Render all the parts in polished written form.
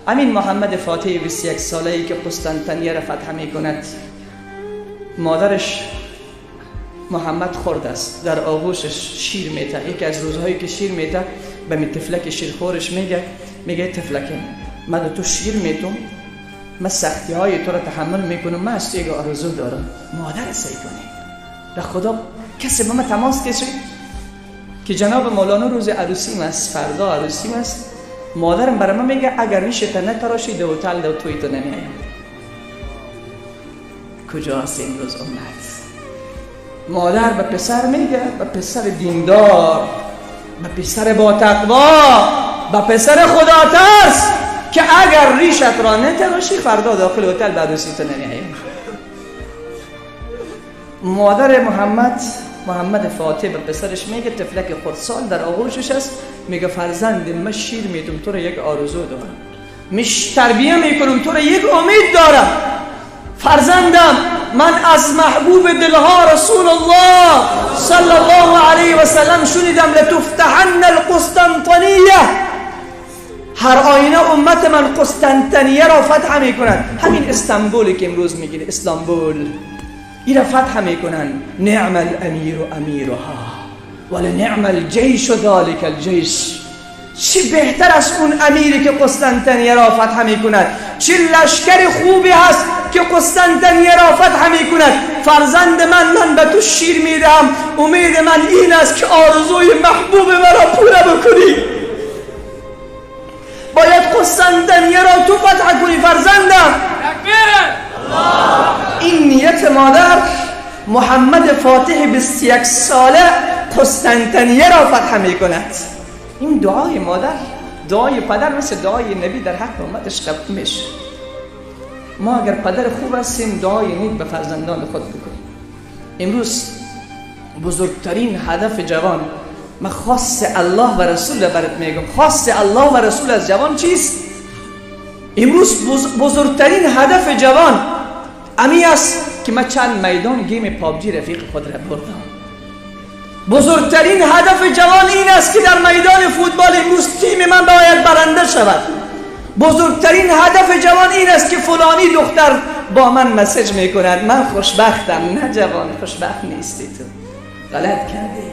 امین محمد فاتح 21 ساله ای که قسطنطنیه را فتح می کند، مادرش محمد خرد است، در آغوشش شیر میته. یکی از روزهایی که شیر میته به می طفلک شیرخورش میگه طفلک من تو شیر میتم، من سختی های تو را تحمل میکنم، من از تو یک آرزو دارم. مادر سعی کنی به خدا کسی با من تماس کشید که جناب مولانا روز عروسیم است، فردا عروسیم است، مادرم برای من میگه اگر ریشت نتراشی ده هتل ده توی تو نمیایم. کجاست امروز امت؟ مادر به پسر میگه، به پسر دیندار، به پسر با تقوا، به پسر خدا ترس که اگر ریشت را نتراشی فردا داخل هتل به عروسی تو نمیایم. مادر محمد فاتح به پسرش میگه، طفلک خردسال در آغوشش است، میگه فرزند من شیر میدم تو رو یک آرزو دارم، مش تربیه میکنم تو رو یک امید دارم. فرزندم من از محبوب دلها رسول الله صلی الله علیه و سلم شنیدم لتفتحن القسطنطنیه، هر آینه امت من قسطنطنیه را فتح میکنند. همین استانبولی که امروز میگید استانبول، این را فتح میکنن. نعم الامیر و امیرها ولنعم الجیش ذلک الجیش. چی بهتر از اون امیری که قسطنطنیه را فتح میکند، چه لشکر خوبی هست که قسطنطنیه را فتح میکند. فرزند من به تو شیر میدهم، امید من این است که آرزوی محبوب مرا پوره بکنی. باید قسطنطنیه را تو فتح کنی فرزندم. این نیت مادر محمد فاتح 21 ساله قسطنطنیه را فتح میکند. این دعای مادر، دعای پدر مثل دعای نبی در حق امتش قبول میشه. ما اگر پدر خوب هستیم دعای نیک به فرزندان خود بکنیم. امروز بزرگترین هدف جوان، من خاص الله و رسول برات میگم، خاص الله و رسول از جوان چیست؟ امروز بزرگترین هدف جوان امی است که من چند میدان گیم پابجی رفیق خود را بردم. بزرگترین هدف جوان این است که در میدان فوتبال امروز تیم من باید برنده شود. بزرگترین هدف جوان این است که فلانی دختر با من مسیج میکند من خوشبختم. نه جوان، خوشبخت نیستی، تو غلط کردی.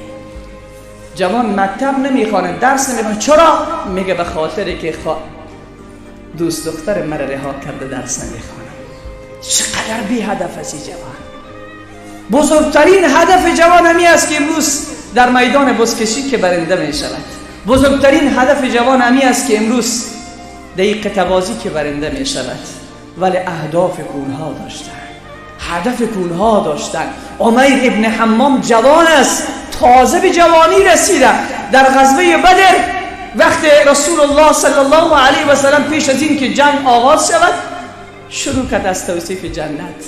جوان مکتب نمیخواند، درس نمیخواند. چرا؟ میگه به خاطر که دوست دختر مرا رها کرده درس نمیخوانم. چقدر بی هدف است جوان. بزرگترین هدف جوان همی است که امروز در میدان بزکشی که برنده می شود. بزرگترین هدف جوان همی است که امروز دقیق توازی که برنده می شود. ولی اهداف کونها داشتن، هدف کونها داشتن. عمیر ابن حمام جوان است، تازه به جوانی رسیده. در غزوه بدر وقت رسول الله صلی الله علیه و سلم پیش از این که جنگ آغاز شود شروع کرد از توصیف جنت،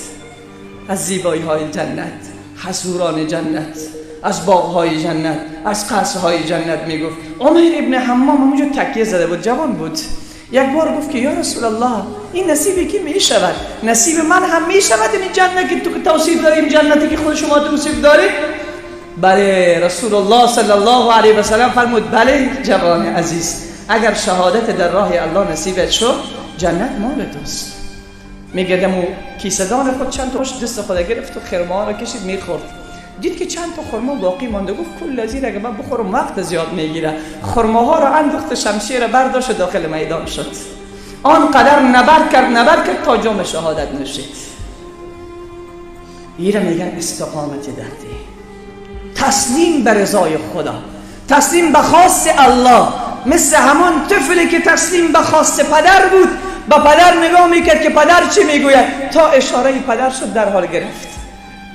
از زیبایی های جنت، حضوران جنت، از باغ های جنت، از قصرهای جنت میگفت. عمیر ابن حمام همونجا تکیه زده بود، جوان بود. یک بار گفت که یا رسول الله این نصیبی که می شود، نصیب من هم می شود این جنت که تو توصیف داری، این جنتی که خود شما توصیف داری؟ بله. رسول الله صلی الله علیه و سلم فرمود بله جوان عزیز، اگر شهادت در راه الله نصیبت شد جنت مال توست. میگه دمو کیسه دان خود چند تا دست خود گرفت و خرما را کشید میخورد. دید که چند تا خرما باقی مانده، گفت کل از این اگه من بخورم وقت زیاد میگیره. خرماها را انداخت، شمشیر برداشت، داخل میدان شد. آنقدر نبرد کرد تا جام شهادت نوشید. ایره میگن استقامت در دین، تسلیم به رضای خدا، تسلیم به خواست الله. مثل همان طفلی که تسلیم به خواست پدر بود، به پدر نگاه میکرد که پدر چی میگوید، تا اشاره پدر شد در حال گرفت.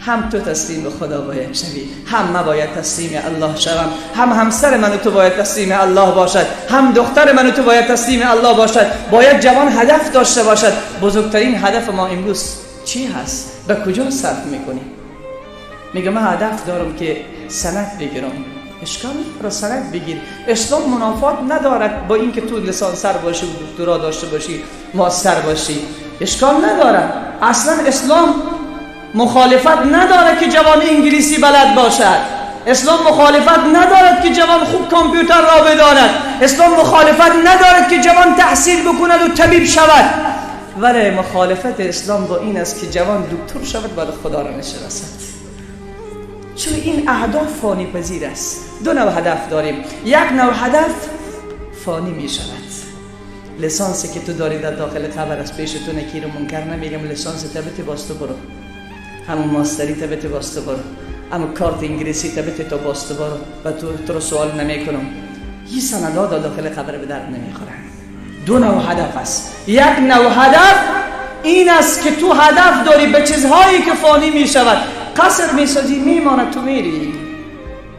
هم تو تسلیم به خدا باید شوی، هم من باید تسلیم الله شوم، هم همسر من و تو باید تسلیم الله باشد، هم دختر من و تو باید تسلیم الله باشد. باید جوان هدف داشته باشد. بزرگترین هدف ما امروز چی هست؟ به کجا صرف میکنیم؟ میگه من هدف دارم که سند بگیرم. اشکال نداره سند بگیر. اسلام منافات ندارد با اینکه تو لسان سر باشی و دکترا داشته باشی، ماستر باشی، اشکال نداره. اصلا اسلام مخالفت نداره که جوان انگلیسی بلد باشد. اسلام مخالفت ندارد که جوان خوب کامپیوتر را بداند. اسلام مخالفت ندارد که جوان تحصیل بکند و طبیب شود. ولی مخالفت اسلام با این است که جوان دکتر شود بعد خدا را نشناسد. چون این اهداف فانی پذیر است. دو نوع هدف داریم. یک نوع هدف فانی می شود. لسانسی که تو داری در داخل قبر است، پیش تو نکیر و منکر نمیگم، لسانس تبت باستو برو، همون ماستری تبت باستو برو، اما کارت انگلیسی تبت تا باستو برو و تو رو سوال نمی کنم. این سندها در داخل قبر به درد نمیخورن. دو نوع هدف است. یک نوع هدف این است که تو هدف داری به چیزهایی که فانی می شود. قصر می سازی میماند تو میری،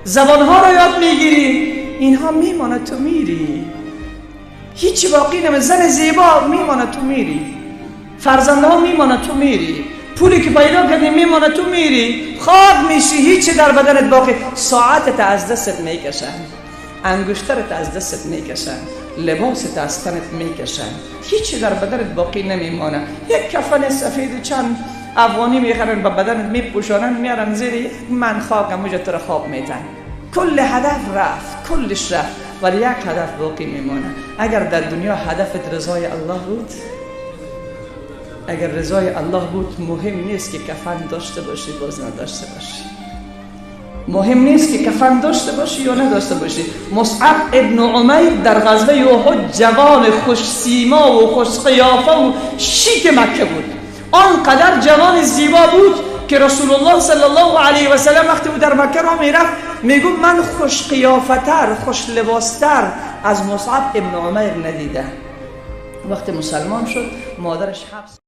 زبانها را یاد میگیری اینها میماند تو میری، هیچی باقی نمی. زن زیبا میماند تو میری، فرزندها میماند تو میری، پولی که پیدا کردی میماند تو میری، خاک میشی، هیچی در بدنت باقی. ساعتت از دستت میکشن، انگشترت از دستت میکشن، لباست از تنت میکشن، هیچی در بدنت باقی نمیمانه. یک کفن سفید چند افغانی میخرن به بدنت میپوشانن، میارن زیر یک من خاک همونجا تو را خواب میتن. کل هدف رفت، کلش رفت، ولی یک هدف باقی میمانه. اگر در دنیا هدفت رضای الله بود، اگر رضای الله بود، مهم نیست که کفن داشته باشی باز نداشته باشی، مهم نیست که کفن داشته باشی یا نداشته باشی. مصعب ابن عمیر در غزوه احد جوان خوش سیما و خوش قیافه و شیک مکه بود. آنقدر جوان زیبا بود که رسول الله صلی الله علیه و سلم وقتی او در مکه را میرفت میگفت من خوش قیافتر، خوش لباستر از مصعب ابن عمیر ندیدم. وقتی مسلمان شد مادرش حبس